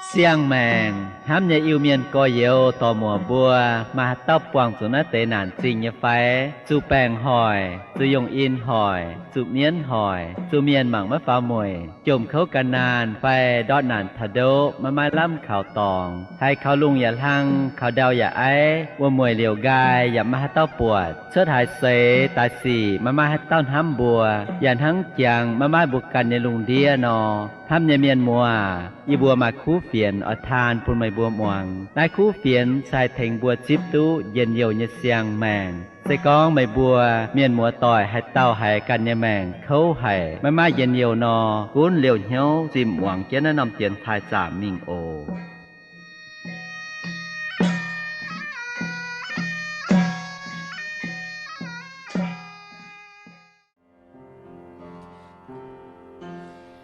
Siang-maengc hnamv nyei Iu-Mienh gorx-youz dorc-muoc mbuo, maaih haaix dauh buangh zuqc naaiv deix naanc zingh nyei fai? Zuqc baengc hoic, zuqc yungh in hoic, zuqc mienv hoic, zuqc mienh mangc maiv faaux mueic, jomc kouv ga'naanh fai ndortv naanc taux ndoqv maiv maaih lamh kaux dorngx, haiz kaux lungh yaac hlang, kaux ndau yaac aiv, wuom-mueic liouc nqaai yaac maiv maaih haaix dauh buatc, cuotv haaix seix daaih sic maiv maaih haaix dauh hnamv mbuo, yaac hnangv jangx maiv maaih mbuo ganh nyei lungh ndiev nor. Hnamv nyei mienh muoz, yie mbuo maaih kuv fienx oix taan bun meih mbuo muangx. Naaiv kuv fienx se haih tengx mbuo zipv duqv njien-youh nyei siang-maengc. Se gorngv meih mbuo mienh muoz-doic haaix dauh haiz ganh nyei maengc kouv haic, maiv maaih njien-youh nor, gunv liouh hnyouv zimh muangx jienv naaiv norm dienx taaih zaamc mingh oc.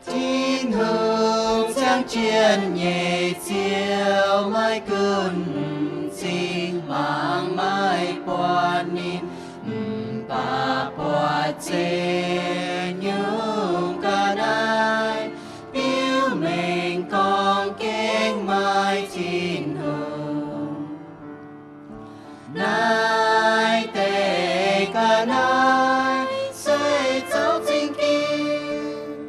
Tin-Hungh ziangh jienv nyei Ziouv maiv gunv m'zing, mangc maiv buatc ninh, mv baac buatc ziex nyungc ga'naaiv biux mengh gorngv, Gengh maaih Tin-Hungh. Naaiv deix ga'naaiv se zoux zingh ginx,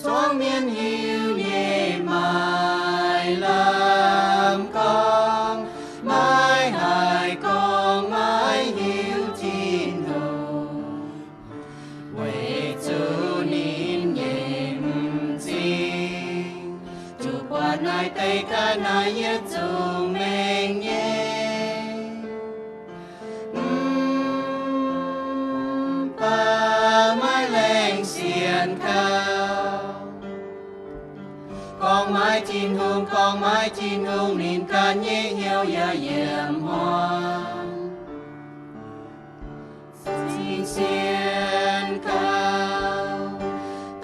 zuangx mienh hiuv nyei maaiz lamh gorngv, maiv haih gorngv maiv hiuv Tin-Hungh. Weic zuqc ninh nyei m'zing zuqc buatc naaiv deix ga'naaiv yietc zungv mengh nyei, mv baac maiv laengz sienx gauh. Gorngv maiv Tin-Hungh, gorngv maiv Tin-Hungh, ninh ganh nyei hnyouv yaac yietc hmuangx. Zingh sienx gauh,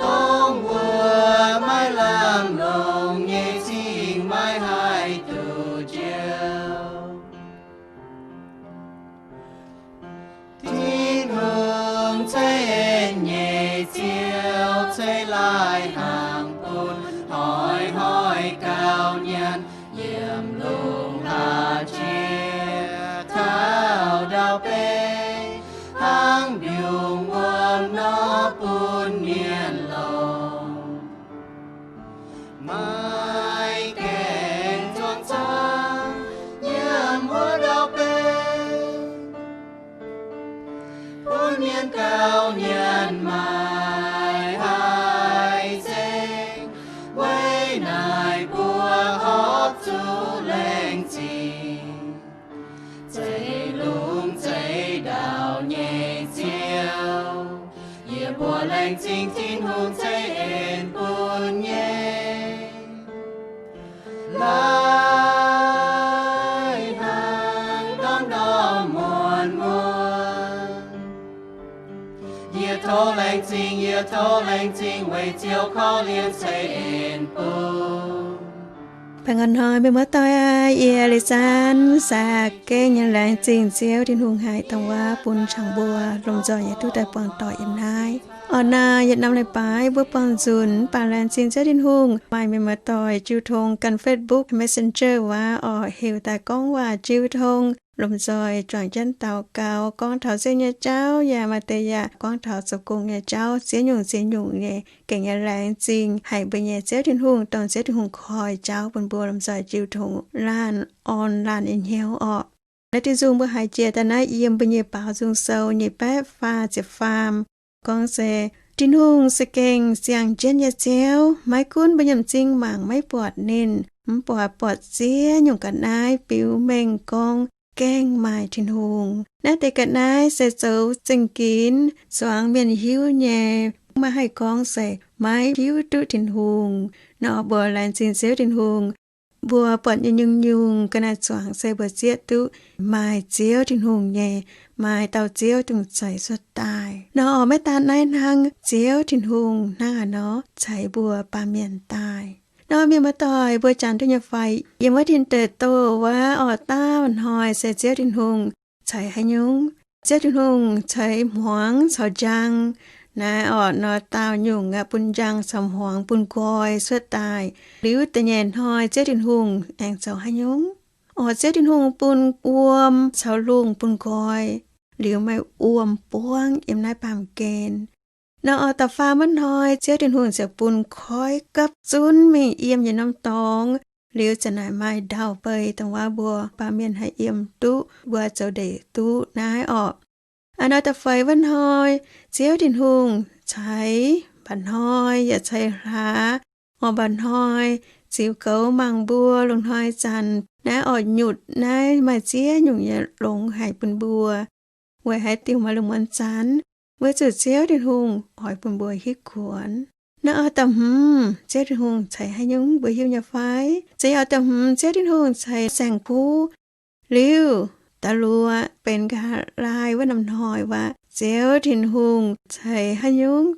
dongh wuov maiv lamh longc nyei zingh maiv haih duqv njoux. Tin-Hungh ceix en nyei Ziouv ceix laih hnaangx bun hnoi-hnoi gauh nyanc, yiem lungh hlaax jiex taux ndau-beih, hnangv mbiungc wuom nor bun mienh longc. Maiv gaengh zuangx camv yiem wuov ndau-beih, bun mienh gauh nyanc maaic haih nzengc. Weic naaiv mbuo horpc zuqc laengz zingh zeix lungh zeix ndau nyei Ziouv. Yie mbuo laengz zingh Tin-Hungh ceix en bun nyei, laih hnangv ndorm-ndorm muonz-muonz. Yie tov laengz zingh, yie tov laengz zingh weic Ziouv korv-lienh ceix en bun. Baengh orn hnoi mienh muoz-doic aac, yie Leiz Zan za'gengh yaac laengz zingh Ziouv Tin-Hungh haic dongh wuov bun ziangh mbuo lomh nzoih nyei duqv daaih buangh doic yiem naaiv. Orqc naaic yietc norm leiz-baaix mbuo buangh nzunc, mv baac laengz zingh Ziouv Tin-Hungh maaih mienh muoz-doic jiu tong ganh Facebook, Messenger wuov orqc, heuc daaih gorngv waac jiu tong, lomh nzoih juangc jienv daux gaux, gorngv taux Ziouv nyei jauv, yaac maaih deix yaac gorngv taux zoux gong nyei jauv, ziex nyungc ziex nyungc nyei. Gengh yaac laengz zingh haic mbuo nyei Ziouv Tin-Hungh, dongh Ziouv Tin-Hungh koi jauv bun mbuo lomh nzoih jiu tong laanh orn laanh nyei hnyouv orqc. Naaiv diuh nzung mbuo haiz jiex daaih naaiv yiem mbuo nyei baaux nzung sou nyei baeqv faah ziepc faam gorngv se, Tin-Hungh se gengh ziangh jienv nyei Ziouv. Maiv gunv mbuo nyei m'zing mangc maiv buatc ninh, mv baac buatc ziex nyungc ga'naaiv biux mengh gorngv, Gengh maaih Tin-Hungh. Naaiv deix ga'naaiv se zoux zingh ginx, zuangx mienh hiuv nyei, maiv haih gorngv se maiv hiuv duqv Tin-Hungh. Nor mbuo laengz zingh Ziouv Tin-Hungh, mbuo buatc nyei nyungc-nyungc ga'naaiv zuangx se mbuo zieqv duqv maaih Ziouv Tin-Hungh nyei, maaih dauh Ziouv dongh zeix cuotv daaih. Nor maiv daan naaiv hnangv, Ziouv Tin-Hungh hnangv haaix nor ceix mbuo baamh mienh daaih. Nor mienh muoz-doic, mbuo jangx duqv nyei fai, yiem wuov tin deic-douh wuov orqc, daauh hnoi se Ziouv Tin-Hungh ceix haaix nyungc? Ziouv Tin-Hungh ceix hmuangx caux njang. Naaiv orqc, nor daauh nyungc aqv, bun njang caux hmuangx bun nqoi cuotv daaih. Liuz da'nyeic hnoi Ziouv Tin-Hungh aengx zoux haaix nyungc? Orqc, Ziouv Tin-Hungh bun wuom caux lungh bun nqoi, liuz maaih wuom buangv yiem naaiv baamh gen. Nor orqc, da'faam wuov hnoi Ziouv Tin-Hungh ziouc bun koiv gapv zunv mingh yiem nyei norm dorngx, liuz za'naaic maaih ndau-beiv dongh wuov mbuo baamh mienh haih yiem duqv, mbuo zoux ndeic duqv naaiv orqc. A'hnoi da'feix wuov hnoi, Ziouv Tin-Hungh ceix mba'hnoi yaac ceix hlaax. Orqc, mba'hnoi ziux goux mangc mbuo lungh hnoi zanc naaiv orqc, nyutc naaiv maaih ziex nyungc nyei longx haic bun mbuo. Weic haaix diuc maaih lungh muonz zanc? Weic zuqc Ziouv Tin-Hungh oix bun mbuo hitv kuonx. Naaiv orqc, da'hmz Ziouv Tin-Hungh ceix haaix nyungc mbuo hiuv nyei fai? Zeiz orqc, da'hmz Ziouv Tin-Hungh ceix saeng-kuv. Liuz da'luoqc benx nqa'haav laai wuov norm hnoi wuov, Ziouv Tin-Hungh ceix haaix nyungc?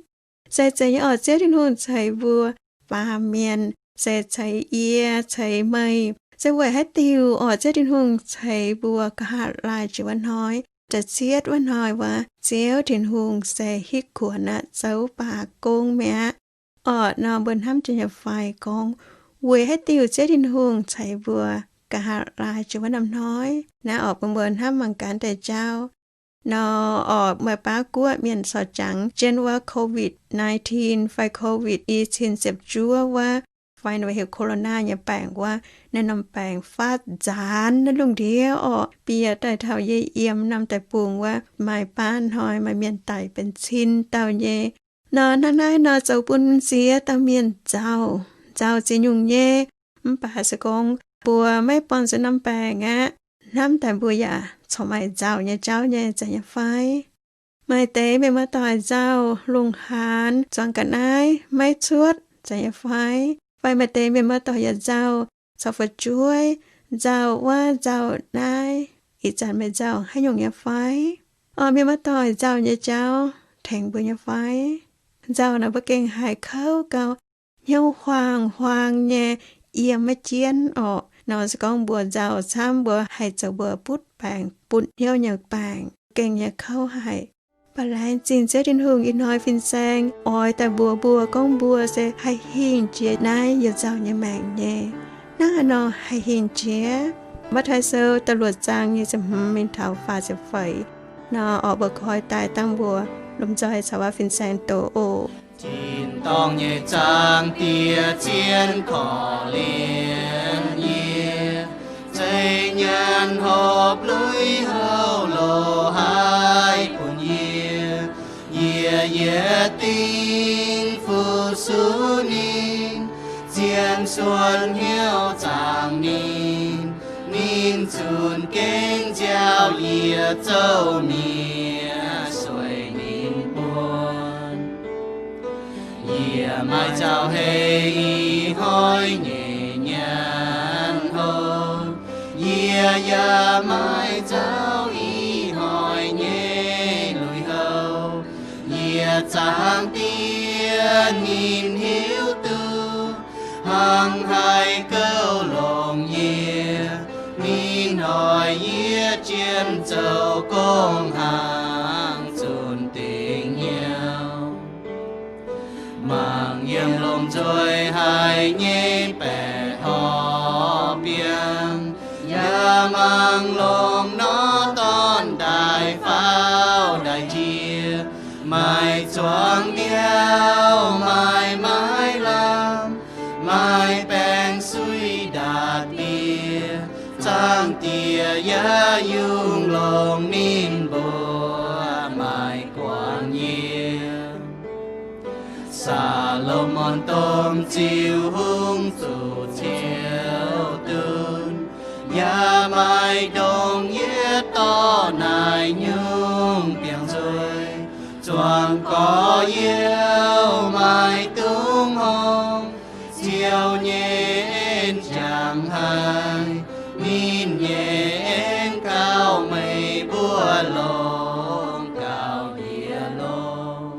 Se zeiz nyei orqc, Ziouv Tin-Hungh ceix mbuo baamh mienh, se ceix yie, ceix meih. Se weic haaix diuc orqc, Ziouv Tin-Hungh ceix mbuo nqa'haav laai jiex wuov hnoi? Da'cietv wuov hnoi wuov, Ziouv Tin-Hungh se hitv kuonx aqv, zoux baac gong mi'aqv. Orqc, nor mbuo hnamv jiex nyei fai gorngv, weic haaix diuc Ziouv Tin-Hungh ceix mbuo nqa'haav laai jiex wuov norm hnoi? Naaiv orqc, bun mbuo hnamv mangc gaax deix jauv. Nor orqc, maaih baav guoqv mienh corc jangx jienv wuov Covid nineteen fai Covid i cin ziepc juov wuov, fai ninh mbuo heuc corona nyei baengc wuov, naaiv norm baengc faatv nzaanx naaiv lungh ndiev orqc, bieqc daaih taux yie yiem norm deic-bung wuov, maaih baav hnoi maaih mienh daic benx cin dauh nyei. Nor hnangv naaiv nor zoux bun ziex dauh mienh nzauh, nzauh ziex nyungc nyei. Mv baac se gorngv mbuo maiv buangh zuqc norm baengc aqv, hnamv daaih mbuo yaac corc maaih nzauh nyei jauv nyei, zeiz nyei fai? Maaih deix mienh muoz-doic nzauh lungh haanz zuangx ga'naaiv maiv cuotv, zeiz nyei fai? Fai maaih deix mienh muoz-doic yaac nzauh caux fu'jueiv, nzauh wuov nzauh naaiv, ih zanc meih nzauh haaix nyungc nyei fai? Orqc, mienh muoz-doic nzauh nyei jauv tengx mbuo nyei fai? Nzauh naaic mbuo gengh haih kouv gau, hnyouv huaang-huaang nyei, yiem maiv jienv orqc. Nor se gorngv mbuo nzauh camv, mbuo haih zoux mbuo butv baengc, butv hnyouv nyei baengc, gengh nyei kouv haic. Mv baac laengz zingh Ziouv Tin-Hungh, ih hnoi fin-saeng oix daaih mbuox mbuo gorngv mbuo se haih hingh jiex naaiv youh nzauh nyei maengc nyei. Hnangv haaix nor haih hingh jiex? Matv^taai Sou da'luoqc zaang nyei ziepc hmz mingh taux faah ziepc feix. Nor orqc, mbuo koi daaih dangh mbuo lomh nzoih caux wuov fin-saeng doz oc. Tin-dorngh nyei Zaangc Diex zien korv-lienh yie, zeiz nyanc horpc lui-houx loz-hnoi bun yie. Yie yietc dingc fu-sux ninh, zien suonc hnyouv zaangc ninh. Ninh zunc gengh nziaaux yie, zouv nie sueih ninh buonc. Yie maaih nzauh hei ih hnoi nyei nyanc houv. Yie yaac maaih nzauh ih hnoi nyei lui-houx. Yie Zaangc Diex ninh hiuv duqv, hnangv haih gouv longc yie. Ninh hoic yie jien zoux gong-hnaangx zunc dingc hnyouv. Mangc yiem lomh nzoih haic nyei baeqc horpc biangh, yaac mangc longc nor dorn daaih faaux daaih njiec. Maaih zuangx ndiouh, maaih maiv lamh, maaih baengc suiv ndaatc bieqc, Zaangc Diex yaac yungh longc ninh mbuo maaih guangc yie. Saa^lo^morn Domh Ziux Hungh zuqc Ziouv duqv, yaac maaih ndongc yietv dorh naaic nyungc biangh nzuih. Zuangx gorx-youz maaih dungz horngh, Ziouv nyei en jangx haic. Ninh nyei en gauh meih mbuo longx, gauh yie longx.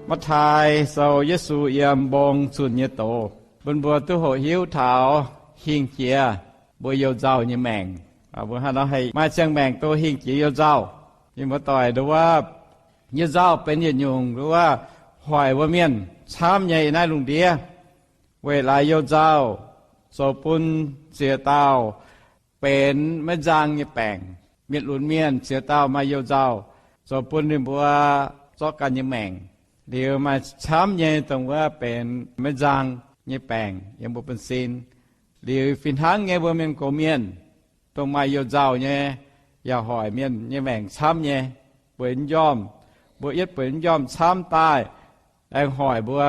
Matv^taai Sou, Yesu yiem mbong zunh nyei doz, bun mbuo duqv hoqc hiuv taux hingh jiex mbuo youh nzauh nyei maengc. Mbuo hnangv nor haih maaih ziangh maengc duqv hingh jiex youh nzauh. Mienh muoz-doic nduov, You-nzauh benx yietc nyungc wuov hoic mbuo mienh camv nyei yiem naaiv lungh ndiev, weic laaix you-nzauh zoux bun ziex dauh benx maiv nzang nyei baengc. Mienh lunx mienh ziex dauh maaih you-nzauh zoux bun ninh mbuo zorqv ganh nyei maengc. Liuz maaih camv nyei dongh wuov benx maiv nzang nyei baengc yiem mbuo buonv-sin. Liuz fih hnangv nyei mbuo mienh gox mienh, dongh maaih you-nzauh nyei, yaac hoic mienh nyei maengc camv nyei, bueix m'njormh, mbuo yietv bueix m'njormh camv daaih, aengx hoic mbuo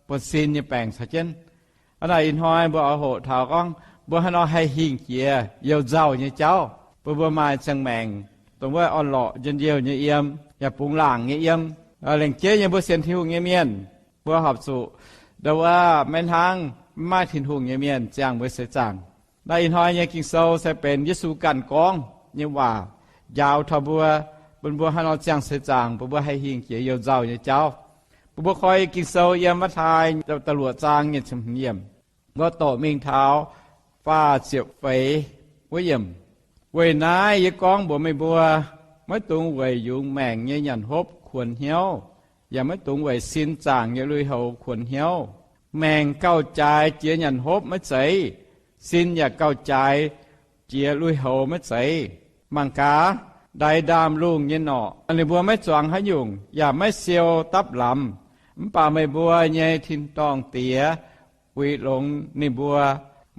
buonv-sin nyei baengc caux jienv. Hnangv naaic ih hnoi mbuo oix hoqc taux gorngv mbuo haaix nor haih hingh jiex you-nzauh nyei jauv, bun mbuo maaih ziangh maengc dongh wuov orn-lorqc, njien-youh nyei yiem, yaac bungx laangc nyei yiem. Lengc jeiv nyei mbuo sienx Tin-Hungh nyei mienh, mbuo horpc zuqc ndau wuov maiv hnangv maiv maaih Tin-Hungh nyei mienh ziangh mbuo seix zaangc. Naaiv ih hnoi nyei Ging-Sou se benx Yesu ganh gorngv nyei waac, njaaux taux mbuo, bun mbuo haaix nor ziangh seix zaangc, bun mbuo haih hingh jiex you-nzauh nyei jauv. Bun mbuo koi Ging-Sou yiem Matv^taai da'luoqc zaang nyei ziepc hmz yiemc, mbuo doqc mingh taux faah ziepc feix wuov yiemc. Weic naaiv yie gorngv mbuox meih mbuo, maiv dungx weic yungz maengc nyei nyanc hopv kuonx hnyouv, yaac maiv dungx weic sin zaangc nyei lui-houx kuonx hnyouv. Maengc gauh jaaix jiex nyanc hopv maiv zeiz, sin yaac gauh jaaix jiex lui-houx maiv zeiz. Mangc gaax, ndaix ndaamv-lungh nyei norqc, ninh mbuo maiv zuangx haaix nyungc, yaac maiv siou dapv lamz. Mv baac meih mbuo nyei tin-dorngh Diex uix longx ninh mbuo.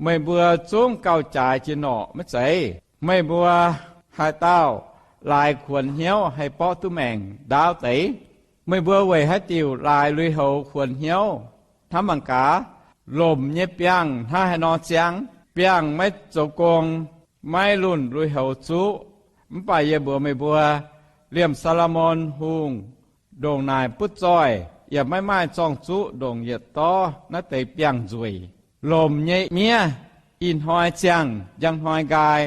Meih mbuo zungv gauh jaaix jiex norqc maiv zeiz? Meih mbuo haaix dauh laaix kuonx hnyouv haih borqv duqv maengc ndaauv deix? Meih mbuo weic haaix diuc laaix lui-houx kuonx hnyouv? Hnamv mangc gaax, lomc nyei biangh hnangv haaix nor ziangh. Biangh maiv zoux gong, maiv lunh lui-houx zuqv. Mv baac yie mbuox meih mbuo, liemh Saa^lo^morn Hungh ndongc naaic butv zoih, yaac maiv maaih zorng-zuqv ndongc yietc dorv naaiv deix biangh nzueic. Lomc nyei miev ih hnoi ziangh, njang hnoi nqaai,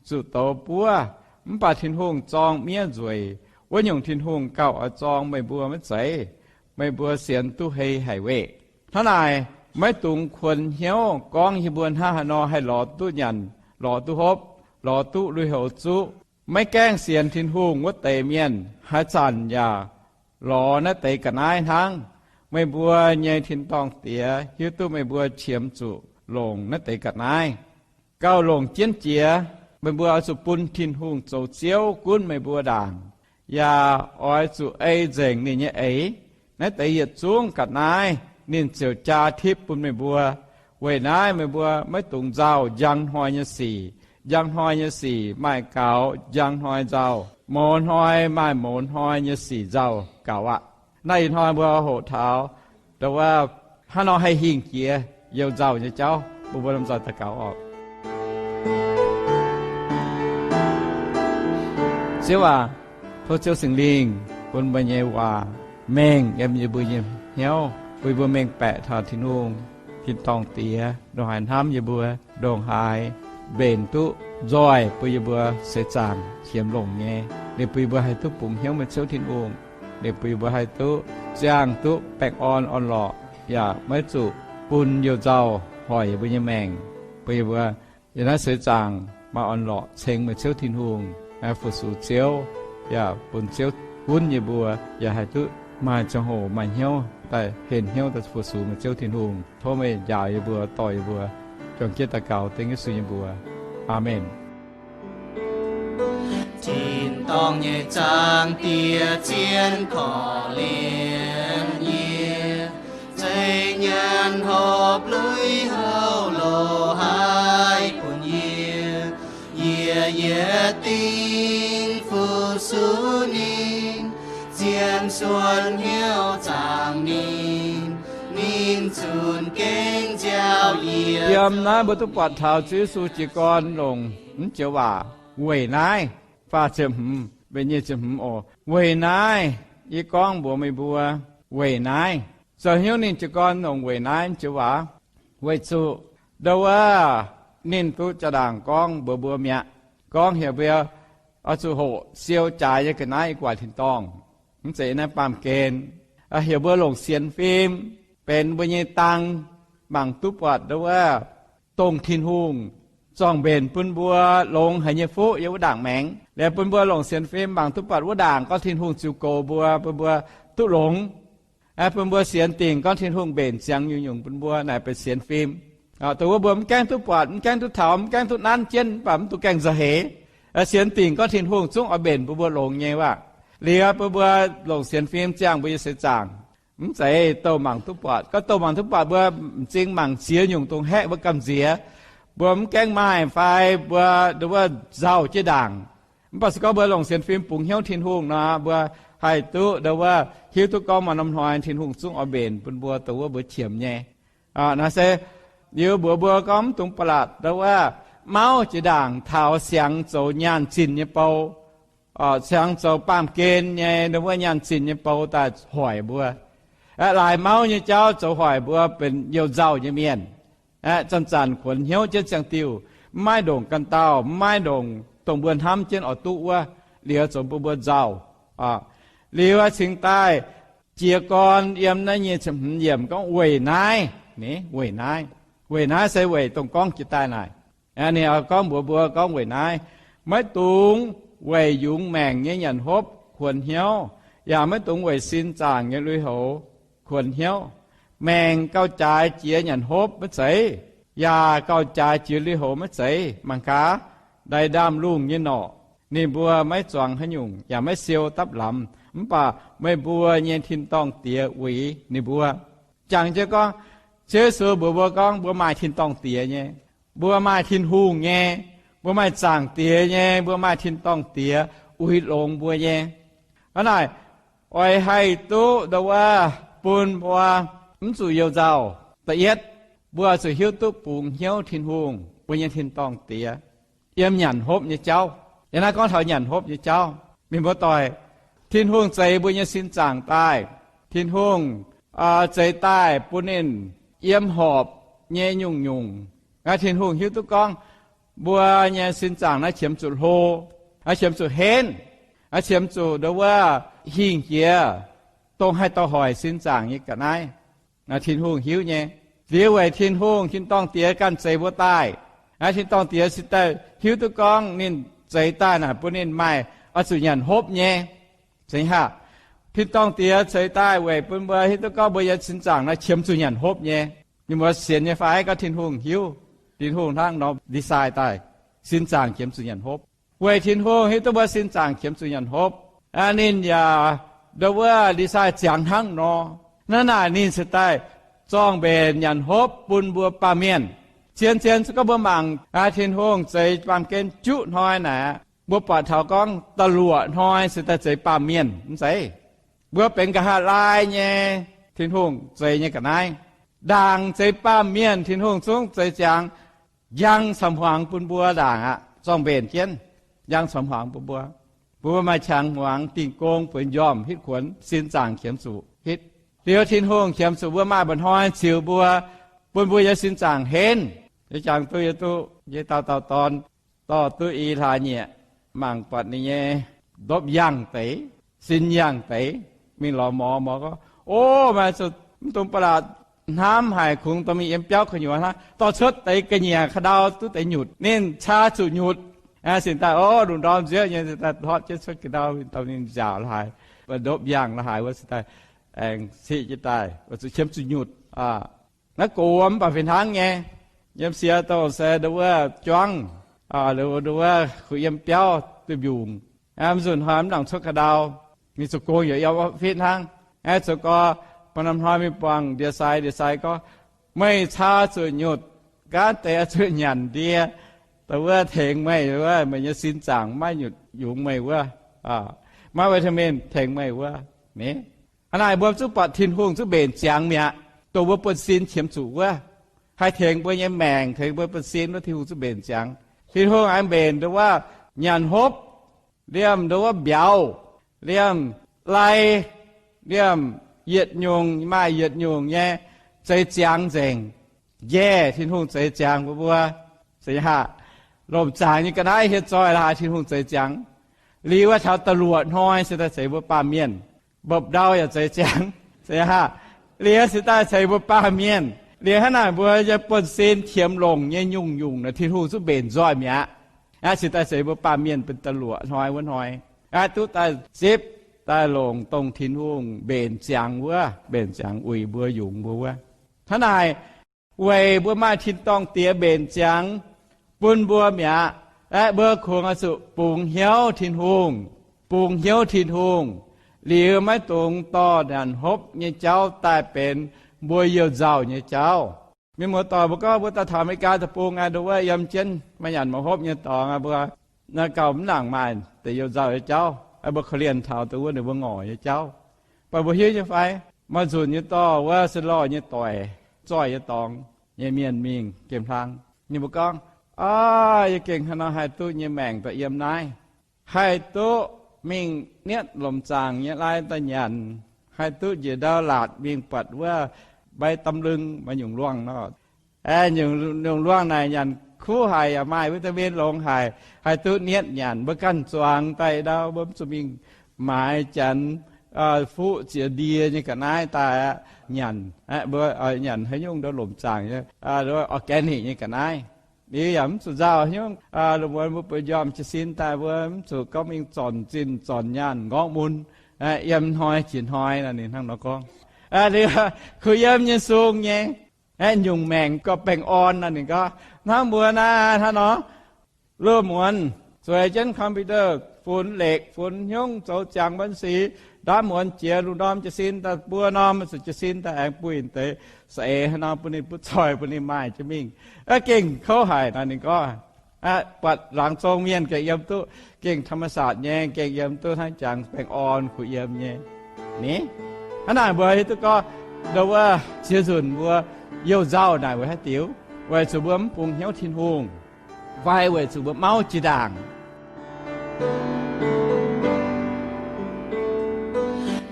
zuqc douz buov. Mv baac Tin-Hungh zorng miev nzueic. Wuov nyungc Tin-Hungh gauh oix zorng meih mbuo maiv zeiz? Meih mbuo sienx duqv hei haic weqc. Hnangv naaic, maiv dungx kuonx hnyouv gorngv yie mbuo hnangv haaix nor haih lorz duqv nyanc, lorz duqv hopv, lorz duqv lui-houx zuqv. Maiv gaengh sienx Tin-Hungh wuov deix mienh, haaix zanc yaac lorz naaiv deix ga'naaiv hnangv. Meih mbuo nyei tin-dorngh Diex hiuv duqv meih mbuo qiemx zuqc longc naaiv deix ga'naaiv. Gauh longc jienv jiex, meih mbuo oix zuqc bun Tin-Hungh zoux Ziouv gunv meih mbuo ndaangc, yaac oix zuqc ei nzengc ninh nyei eix. Naaiv deix yietc zungv ga'naaiv ninh ziouc jaa tipv bun meih mbuo. Weic naaiv meih mbuo maiv dungx nzauh njang hnoi nyei sic. Njang hnoi nyei sic maaih gaux njang hnoi nzauh. Mouz hnoi maaih mouz hnoi nyei sic nzauh gaux aqv. Naaiv ih hnoi mbuo hoqc taux ndo wuov, hnangv nor haih hingh jiex you-nzauh nyei jauv, bun mbuo lomh nzoih daux gaux oc. Ziouv aac, tov Ziouv Singx Lingh bun meih nyei waac mengh yiem yie mbuo nyei hnyouv, bun yie mbuo mengh baeqc taux Tin-Hungh, tin-dorngh Diex ndongc haaix hnamv yie mbuo, ndongc haaix mbenc duqv nzoih bun yie mbuo seix zaangc qiemx longc nyei. Ninh bun yie mbuo haih duqv bungx hnyouv meih Ziouv Tin-Hungh. Ninh bun yie mbuo haih duqv ziangh duqv baengh orn orn-lorqc, yaac maiv zuqc bun you-nzauh hoic yie mbuo nyei maengc, bun yie mbuo yiem naaiv seix zaangc maaih orn-lorqc ceng meih Ziouv Tin-Hungh, fu-sux Ziouv, yaac bun Ziouv gunv yie mbuo, yaac haih duqv maaih ziangh hoc maaih hnyouv daaih henh hnyouv daaih fu-sux meih Ziouv Tin-Hungh. Tov meih njaaux yie mbuo, dorh yie mbuo, juangc jienv daux gaux dengv Yesu nyei mbuox. Aamen. Tin-dorngh nyei Zaangc Diex zien korv-lienh yie, zeiz nyanc hopv lui-houx loz-hnoi bun yie. Yie yietc dingc fu-sux ninh, zien suonc hnyouv zaangc ninh, ninh zunc gengh nziaauc yie. Yiem naaiv mbuo duqv buatc taux Ziouv Yesu jiez gorn longc naaiv joux waac, weic naaiv, faah ziepc hmz, mbenc nyic ziepc hmz oc. Weic naaiv, yie gorngv mbuox meih mbuo, weic naaiv. Zoux haaix nyungc ninh jiez gorn longc weic naaiv joux waac? Weic zuqc ndo wuov, ninh duqv jaa-ndaangc gorngv mbuox mbuo mi'aqv, gorngv heuc mbuo oix zuqc hoqc siou jaaix nyei ga'naaiv i guaax tin-dorngh. Mv zeiz naaiv baamh gen, heuc mbuo longc sienx fim benx mbuo nyei dang, mangc duqv buatc ndo wuov, dongh Tin-Hungh zorng-mbenc bun mbuo longx haic nyei fuqv yiem wuov ndaangc maengx. Liuz bun mbuo longc sienx fim mangc duqv buatc wuov ndaangc gorngv Tin-Hungh ziux goux mbuo, bun mbuo duqv longx. Bun mbuo sienx dingc gorngv Tin-Hungh mbenc ziangx nyungc-nyungc bun mbuo naaic benx sienx fim. Dongh wuov mbuo mv gaengh duqv buatc, mv gaengh duqv taux, mv gaengh duqv nanv jienv, mv baac mv duqv gaengh nzauh heix. Sienx dingc gorngv Tin-Hungh zungv oix mbenc mbuo, mbuo longx nyei waac. Liuz bun mbuo longc sienx fim ziangh mbuo nyei seix zaangc. Mv zeiz douh mangc duqv buatc. Gorngv douh mangc duqv buatc, mbuo m'zing mangc ziex nyungc dongh haeqv mbuo gamh nziex. Mbuo mv gaengh maaih fai mbuo ndon wuov nzauh jienv ndaangc. Mv baac se gorngv mbuo longc sienx fim bungx hnyouv Tin-Hungh nor, mbuo haih duqv ndon wuov hiuv duqv gorngv maaih norm hnoi Tin-Hungh zungv oix mbenc bun mbuo dongh wuov mbuo qiemx nyei. Naaiv se liuz mbuox mbuo gorngv mv dungx ba'latc ndon wuov mauv jiex ndaangc taux siangx zoux nyaanh zinh nyei bou, siangx zoux baamh gen nyei ndon wuov nyaanh zinh nyei bou daaih hoic mbuo. Laaix mauv nyei jauv zoux hoic mbuo benx youh nzauh nyei mienh. Zanc-zanc kuonx hnyouv jienv ziangh diuh, mv maaih ndongc ganh dauh, mv maaih ndongc dongh mbuo hnamv jienv oix duqv wuov, liuz zoux bun mbuo nzauh. Liuz cingx daaih jiez gorn yiem naaiv nyei ziepc hmz yiemc gorngv weic naaiv, weic naaiv, weic naaiv se weic dongh gorngv jiex daaih naaic. Ninh gorngv mbuox mbuo gorngv weic naaiv, maiv dungx weic yungz maengc nyei nyanc hopv kuonx hnyouv, yaac maiv dungx weic sin zaangc nyei lui-houx kuonx hnyouv. Maengc gauh jaaix jiex nyanc hopv maiv zeiz, yaac gauh jaaix jiex lui-houx maiv zeiz. Mangc gaax, ndaix ndaamv-lungh nyei norqc, ninh mbuo maiv zuangx haaix nyungc yaac maiv siou dapv lamz, mv baac meih mbuo nyei tin-dorngh Diex uix ninh mbuo. Jangx jienv gorngv, Ziouv Yesu mbuox mbuo gorngv mbuo maaih tin-dorngh Diex nyei, mbuo maaih Tin-Hungh nyei, mbuo maaih Zaangc Diex nyei, mbuo maaih tin-dorngh Diex uix longx mbuo nyei. Hnangv naaic, oix haih duqv ndon wuov bun mbuo mv zuqc youh nzauh. Da'yietv, mbuo zuqc hiuv duqv bungx hnyouv Tin-Hungh, mbuo nyei tin-dorngh Diex, yiem nyanc hopv nyei jauv. Yiem naaiv gorngv taux nyanc hopv nyei jauv. Mienh muoz-doic, Tin-Hungh zeix mbuo nyei sin zaangc daaih. Tin-Hungh zeix daaih bun ninh yiem horpc nyei nyungc-nyungc. Tin-Hungh hiuv duqv gorngv mbuo nyei sin zaangc naaiv qiemx zuqc hlo, qiemx zuqc henv, qiemx zuqc ndon wuov hingh jiex, dongh haih dorh hoic sin zaangc nyei ga'naaiv. Tin-Hungh hiuv nyei. Liuz weic Tin-Hungh, tin-dorngh Diex ganh zeix mbuo daaih. Tin-dorngh Diex se daaih hiuv duqv gorngv ninh zeix daaih naaic bun ninh maaih oix zuqc nyanc hopv nyei. Zeiz haac, tin-dorngh Diex zeix daaih weic bun mbuo hiuv duqv gorngv mbuo nyei sin zaangc naaiv qiemx zuqc nyanc hopv nyei. Ninh mbuo sienx nyei fai? Gorngv Tin-Hungh hiuv, Tin-Hungh hnangv nor design daaih sin zaangc qiemx zuqc nyanc hopv. Weic Tin-Hungh hiuv duqv mbuo sin zaangc qiemx zuqc nyanc hopv, ninh yaac ndon wuov design ziangx hnangv nor. Hnangv naaic ninh se daaih zorng mbenc nyanc hopv bun mbuo baamh mienh. Zien-zien se gorngv mbuo mangc Tin-Hungh zeix baamh gen juqv hnoi naaic, mbuo buatc taux gorngv da'luoqc hnoi se daaih zeix baamh mienh mv zeiz. Mbuo benx nqa'haav laai nyei, Tin-Hungh zeix nyei ga'naaiv. Ndaangc zeix baamh mienh Tin-Hungh zungv zeix ziangx, njang camv-hmuangx bun mbuo ndaangc aqv, zorng mbenc jienv, njang camv-hmuangx bun mbuo. Mbuo maaih qangx hmuangx dingh gong bueix njormh hitv kuonx, sin zaangc qiemx zuqc hitv. Liuz Tin-Hungh qiemx zuqc mbuo maaih mba'hnoi ziux mbuo, bun mbuo nyei sin zaangc henv. Yie jangx duqv, yie duqv nyei dauh dauh dorn dorh duqv i hlaax nyieqc, mangc buatc ninh nyei ndopv yangh deix, sin yangh deix, mingh lorz mor, mor gorngv, O, meih zuqc mv dungx ba'laqc hnamv haic, kungx dorh mingh yiem biauv gu'nyuoz hnangv, dorh cuotv deix ga'nyiec ka'ndau duqv deix nyutc, ninh caa zuqc nyutc. Sin daaih, o, lungh ndorm nziouv nyei, sin daaih hlorpv jienv cuotv ga'ndau daaih, ninh nziaauc la'haaix, ndopv yangh la'haaix wuov, sin daaih aengx ciqv jienv daaih, zuqc qiemx zuqc nyutc. Naaiv gox mv baac fih hnangv nyei. Yiem siex dongh se ndon wuov juangv, ndon wuov kuh yiem biauv duih mbiungc, mv nzunc hnoi mv nangc cuotv ka'ndau, ninh zoux gong yaac yiem fitv hnangv. Zoux gau, maaih norm hnoi mingh buangh ndie-sai, ndie-sai gorngv, Meih caa zuqc nyutc, gaanv deix oix zuqc nyanc ndie, dongh wuov tengx meih wuov, meih nyei sin zaangc maiv nyutc yungz meih wuov, maiv vitamin tengx meih wuov. Hnangv naaic mbuo zungv buatc Tin-Hungh zungv mbenc ziangx mi'aqv, dongh mbuo buonv-sin qiemx zuqc wuov, haih tengx mbuo nyei maengc, tengx mbuo buonv-sin wuov, Tin-Hungh zungv mbenc ziangx. Tin-Hungh aengx mbenc ndon wuov nyanc hopv, liemh ndon wuov mbiauz, liemh lai, liemh yietc nyungc maaih yietc nyungc nyei, zeix ziangx nzengc. Njaeh, Tin-Hungh zeix ziangx mbuo mbuo. Zeiz haac, lomc zaangc nyei ga'naaiv hietv zoih la'haaix Tin-Hungh zeix ziangx. Liuz wuov taux da'luoqc hnoi se daaih ceix mbuo baamh mienh. Mbopv-ndau yaac zeix ziangx. Zeiz haac, liuz se daaih ceix mbuo baamh mienh. Liuz hnangv naaic mbuo nyei buonv-sin qiemx longc nyei nyungc-nyungc naaic Tin-Hungh zuqc mbenc nzoih mi'aqv. Aqv, cingx daaih se mbuo baamh mienh benx da'luoqc hnoi wuov hnoi, aqv, duqv daaih zipv, daaih longc dongh Tin-Hungh mbenc ziangx wuov, mbenc ziangx uix mbuo, yungz mbuo wuov. Hnangv naaic, weic mbuo maaih tin-dorngh Diex mbenc ziangx bun mbuo mi'aqv, aeqv, mbuo kungx oix zuqc bungx hnyouv Tin-Hungh, bungx hnyouv Tin-Hungh, liuz maiv dungx dorh nyanc hopv nyei jauv daaih benx mbuo youh nzauh nyei jauv. Mienh muoz-doic, mbuo gorngv mbuo daaih taux Ame^li^gaa Deic-Bung aqv, nduov wuov yiem jienv maaih nyanc maaih hopv nyei dorngx aqv, mbuo gauh mv nangc maaih deix youh nzauh nyei jauv. Mbuo korv-lienh taux dongh wuov ninh mbuo ngorc nyei jauv. Mv baac mbuo hiuv nyei fai, maaih nzunc nyei dorh wuov se lorh nyei doic, zoih nyei dorngx nyei mienh mingh gemh hlang. Ninh mbuo gorngv, Aav, yie gengh haaix nor haih duqv nyei maengc daaih yiem naaiv, haih duqv mingh nietv lomc zaangc nyei lai daaih nyanc, haih duqv njiec ndau laatc mingh buatc wuov Mbai Dam Lung maaih nyungc luangh nor. Nyungc luangh naaic nyanc kuv haic yaac maaih vitamin longx haic, haih duqv nietv nyanc. Mbuo ganh zuangx daaih ndau, mbuo mv zuqc mingh maaiz janx fuqv ziex ndie nyei ga'naaiv daaih aqv nyanc. Mbuo nyanc haaix nyungc ndau lomc zaangc nyei, organic nyei ga'naaiv. Liuz yaac mv zuqc nzauh haaix nyungc. Lungh muonz mbuo bueix njormh jiez sin daaih, mbuo mv zuqc gorngv mingh zornc zinh zornc nyaanh nqorngv mun, yiem hnoi jiex hnoi nor. Ninh hnangv nor gorngv. Liuz kuh yiem nyei sung nyei, nyungc maengc gauh baengh orn nor. Ninh gorngv hnangv mbuo naaiv hnangv nor, lungh muonz zueiz jienv computer, funx lekc funx hnyungv zoux ziangx บัญชี, ndaamv muonz jiex lungh ndorm jiez sin daaih buo norm, zuqc jiez sin daaih aengx buih deix saeng-eix haaix norm bun ninh butv zoih, bun ninh maaih jienv mingh, gengh kouv haic nor. Ninh gorngv, buatc laangz zong mienh gengh yiem duqv gengh ธรรมชาติ nyei, gengh yiem duqv hnangv jangx baengh orn kuh yiem nyei. Ni, hnangv naaic mbuo hiuv duqv gorngv, ndau wuov ziex nzunc mbuo youh nzauh naaic weic haaix diuc? Weic zuqc mbuo mv bungx hnyouv Tin-Hungh, fai weic zuqc mbuo mauv jiex ndaangc?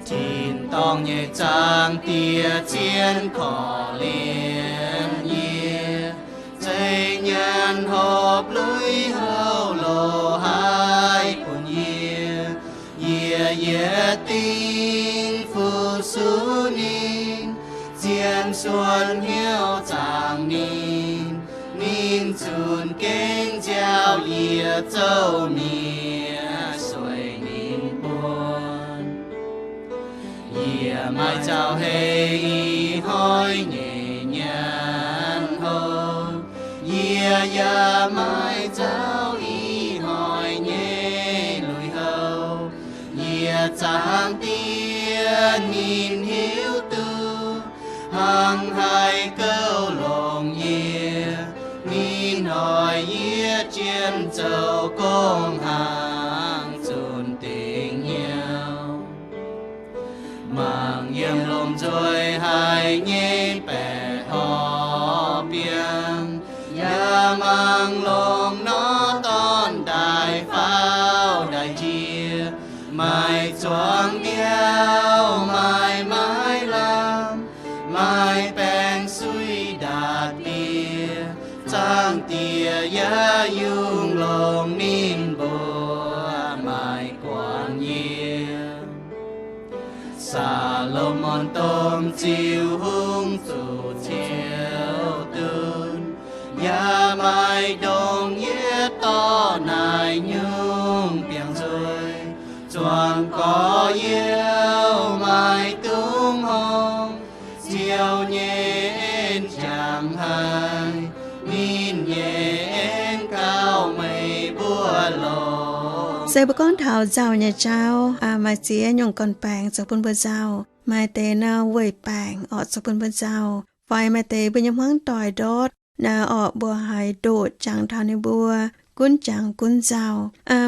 Tin-dorngh nyei Zaangc Diex zien korv-lienh yie, zeiz nyanc hopv lui houv loz-haaix bun yie. Yie yietc dingc fu-sux ninh, zien suonc hnyouv zaangc ninh. Ninh zunc gengh nziaaux yie zouv nie, sueih ninh buonc. Yie maaih zaux heix ih hnoi nyei nyanc houv. Yie yaac maaih zaux ih hnoi nyei lui-houx. Yie Zaangc Diex ninh hiuv duqv, hnangv haih gouv longc yie. Ninh hoic yie jienv zoux gong-hnaangx zunc dingc hnyouv. Mangc yiem lomh nzoih haic nyei baeqc horqc biangh, yaac mangc longc nor dorn-ndaaih faaux ndaaih jiex. Maaih zuangx mbiauh, maaih maiv lamh, maaih baengc suiv ndaatv bieqc. Zaangc Diex yaac yungh longc ninh mbuo maaih guanh yie. Saa^lo^morn domh ziux hungh zuqc ciouv dunv, yaac maaih ndongc yietv dorh naaic nyungc biangh nzuih. Zuangx gorx-youz maaih dungz horngh, Ziouv nyei en jangx haic, ninh nyei en gauh meih mbuo longx. Se mbuo gorngv taux nzauh nyei jauv, maaih ziex nyungc gorn-baengx zoux bun mbuo nzauh. Maaih deix nor weic baengc orqc zoux bun mbuo nzauh, fai maaih deix mbuo nyei hmuangv doic ndortv nor orqc mbuo haiz ndoqc jangx taux ninh mbuo, gunv jangx gunv nzauh.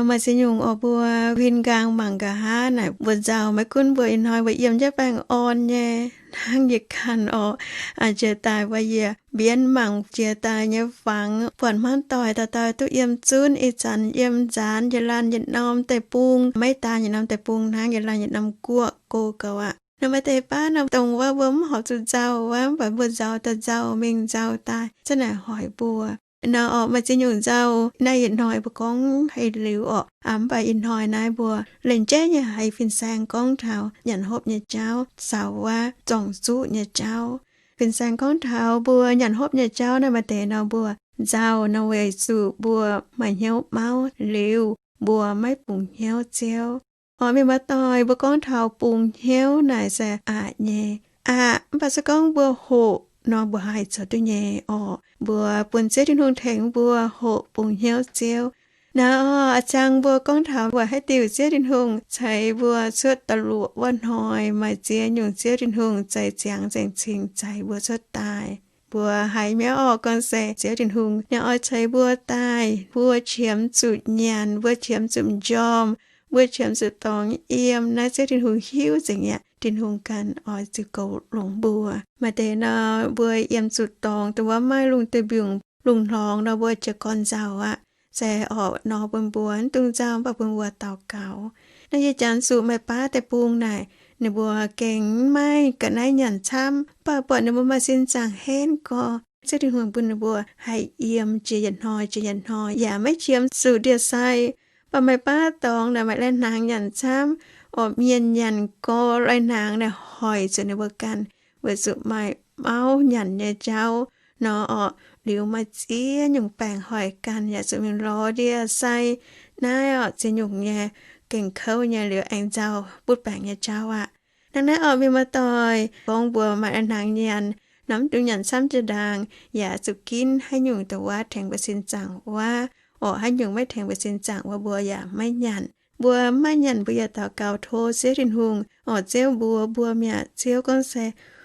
Maaih ziex nyungc orqc mbuo huin nqaang mangc nqa'haav naaic mbuo nzauh, maiv gunv mbuo ih hnoi mbuo yiem jienv baengh orn nyei hnangv yie ganh orqc. Jiex daaih mbuo yie mbienv mangc jiex daaih nyei fangx, buatc hmuangv doic dauh dauh duqv yiem zunv, ih zanc yiem nzaanx yietc laanh yietc norm deic-bung, maiv daan yietc norm deic-bung hnangv, yietc laanh yietc norm guoqv go gaux aqv. Nor maaih deix baav nor dongh wuov mbuo mv horpc zuqc nzauh wuov, mv baac mbuo nzauh daaih nzauh mingh nzauh daaih, zanc naaic hoic mbuo. Nor orqc maaih ziex nyungc nzauh naaiv yietc hnoi mbuo gorngv haiz liuz orqc, mv baac ih hnoi naaiv mbuo lengc jeiv nyei haiz fin-saeng gorngv taux nyanc hopv nyei jauv caux wuov zorng-zuqv nyei jauv. Fin-saeng gorngv taux mbuo nyanc hopv nyei jauv naaiv, maaih deix nor mbuo nzauh nor weic zuqc mbuo maaih hnyouv mauv liuz mbuo maiv bungx hnyouv Ziouv. Oc, mienh muoz-doic, mbuo gorngv taux bungx hnyouv naaic se aqc nyei. Aqc, mv baac se gorngv mbuo hoqc nor mbuo haih zoux duqv nyei oc. Mbuo bun Ziouv Tin-Hungh tengx mbuo hoqc bungx hnyouv Ziouv. Naaiv oc, a'ciang mbuo gorngv taux weic haaix diuc Ziouv Tin-Hungh ceix mbuo cuotv da'luoqc wuov hnoi, maaih ziex nyungc Ziouv Tin-Hungh zeix ziangx nzengc cingx zeix mbuo cuotv daaih. Mbuo haiz mi'aqv oc, gorngv se Ziouv Tin-Hungh ninh oix ceix mbuo daaih, mbuo qiemx zuqc nyanc, mbuo qiemx zuqc m'njormh, mbuo qiemx zuqc dorngx yiem. Naaiv Ziouv Tin-Hungh hiuv nzengc aqv. Tin-Hungh ganh oix zuqc goux longx mbuo. Maaih deix nor mbuo yiem zuqc dorngx dongh wuov maiv lungh duih mbiungc, lungh hlorngx nor mbuo jiez gorn nzauh aqv. Se oc, nor bun mbuo mv dungx nzauh, mv baac bun mbuo daux gaux. Naaiv yie janx zuqc maaih baav deic-bung naaic, ninh mbuo gengh maiv ga'naaiv nyanc camv, mv baac buatc ninh mbuo maaih sin zaangc henv gorx, Ziouv Tin-Hungh bun ninh mbuo haih yiem jiex yietc hnoi jiex yietc hnoi yaac maiv qiemx zuqc ndie-sai. Mv baac maaih baav dorngx naaic maaih lai-hnaangx nyanc camv, oc, mienh nyanc gorx lai-hnaangx naaic hoic zuqc ninh mbuo ganh, weic zuqc maaih mauv nyanc nyei jauv nor oc, liuz maaih ziex nyungc baengc hoic ganh yaac zuqc mingh lorz ndie-sai. Naaiv oc, ziex nyungc nyei gengh kouv nyei, liuz aengx nzauh butv baengc nyei jauv aqv. Hnangv naaiv oc, mienh muoz-doic, gorngv mbuo maaih lai-hnaangx nyanc, nor mv dungx nyanc camv jiex ndaangc, yaac zuqc ginv haaix nyungc dongh wuov tengx mbuo sin zaangc wuov. Oc, haaix nyungc maiv tengx mbuo sin zaangc wuov mbuo yaac maiv nyanc. Mbuo maiv nyanc mbuo yaac daux gaux tov Ziouv Tin-Hungh. Oc, Ziouv mbuox mbuo mi'aqv. Ziouv gorngv se,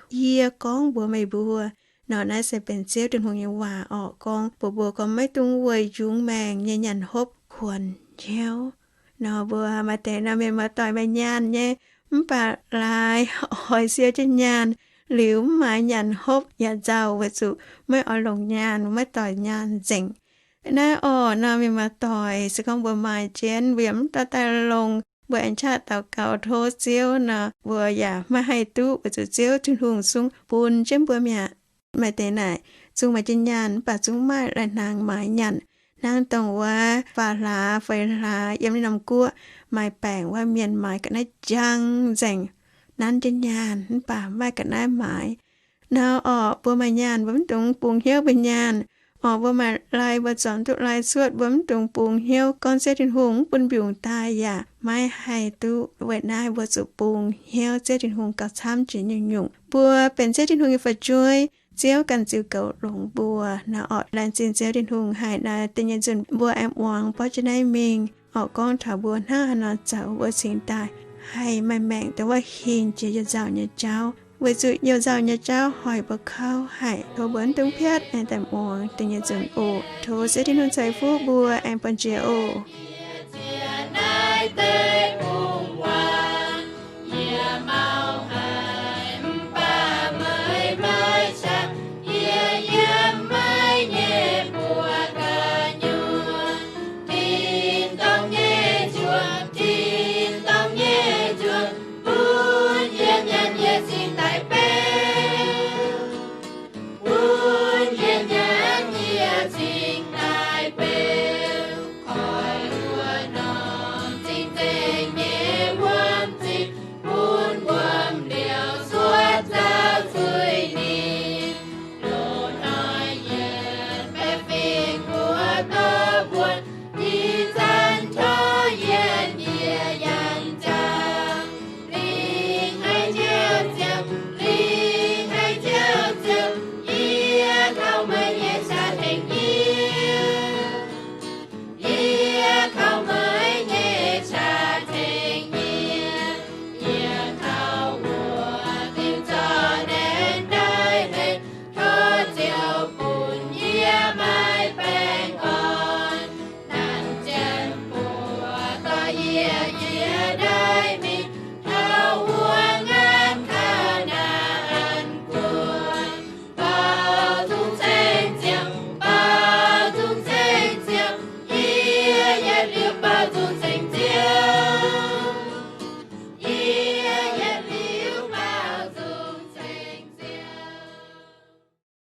Yie gorngv mbuox meih mbuo. Nor naaiv se benx Ziouv Tin-Hungh nyei waac oc, gorngv mbuox mbuo gorngv maiv dungx weic njungx maengc nyei nyanc hopv kuonx hnyouv. Nor mbuo maaih deix nor mienh muoz-doic maaih nyaanh nyei, mv baac laaix oix siou jienv nyaanh, liuz mv maaih nyanc hopv yaac nzauh weic zuqc maiv oix longc nyaanh, maiv doix nyaanh nzengc. Naaiv oc, nor mienh muoz-doic, se gorngv mbuo maaih jienv, mbuo yaac mv dorh daaih longc, mbuo aengx qaqv daux gaux tov Ziouv nor, mbuo yaac maiv haih duqv weic zuqc Ziouv Tin-Hungh zungv bun jienv mbuo mi'aqv. Maaih deix naaic zungv maaih jienv nyaanh, mv baac zungv maaih lai-hnaangx maaiz nyanc. Hnangv dongh wuov faam hlaax feix hlaax yiem ninh norm guoqv maaih baengc wuov, mienh maaiz ga'naaiv njang nzengc, nanv jienv nyaanh mv baac maaih ga'naaiv maaiz. Nor oc, mbuo maaih nyaanh mbuo mv dungx bungx hnyouv mbuo nyaanh. Oc, mbuo maaih lai mbuo zornc duqv lai cuotv, mbuo mv dungx bungx hnyouv gorngv Ziouv Tin-Hungh mv bun mbiungc daaih yaac maiv haih duqv. Weic naaiv mbuo zuqc bungx hnyouv Ziouv Tin-Hungh gauh camv jiex nyungc-nyungc. Mbuo benx Ziouv Tin-Hungh nyei fu'jueiv, Ziouv ganh ziux goux longx mbuo. Nor oc, laengz zingh Ziouv Tin-Hungh haic nor, da'nyeic nzunc mbuo aengx muangx borqv jienv naaiv mingh. Oc, gorngv taux mbuo hnangv haaix nor zoux mbuo cingx daaih haih maaih maengc dongh wuov hingh jiex youh nzauh nyei jauv, weic zuqc youh nzauh nyei jauv hoic mbuo kouv haic. Tov mbuo mv dungx piatv, aengx daaih muangx da'nyeic nzunc oc. Tov Ziouv Tin-Hungh ceix fuqv mbuo aengx buangh jiex oc.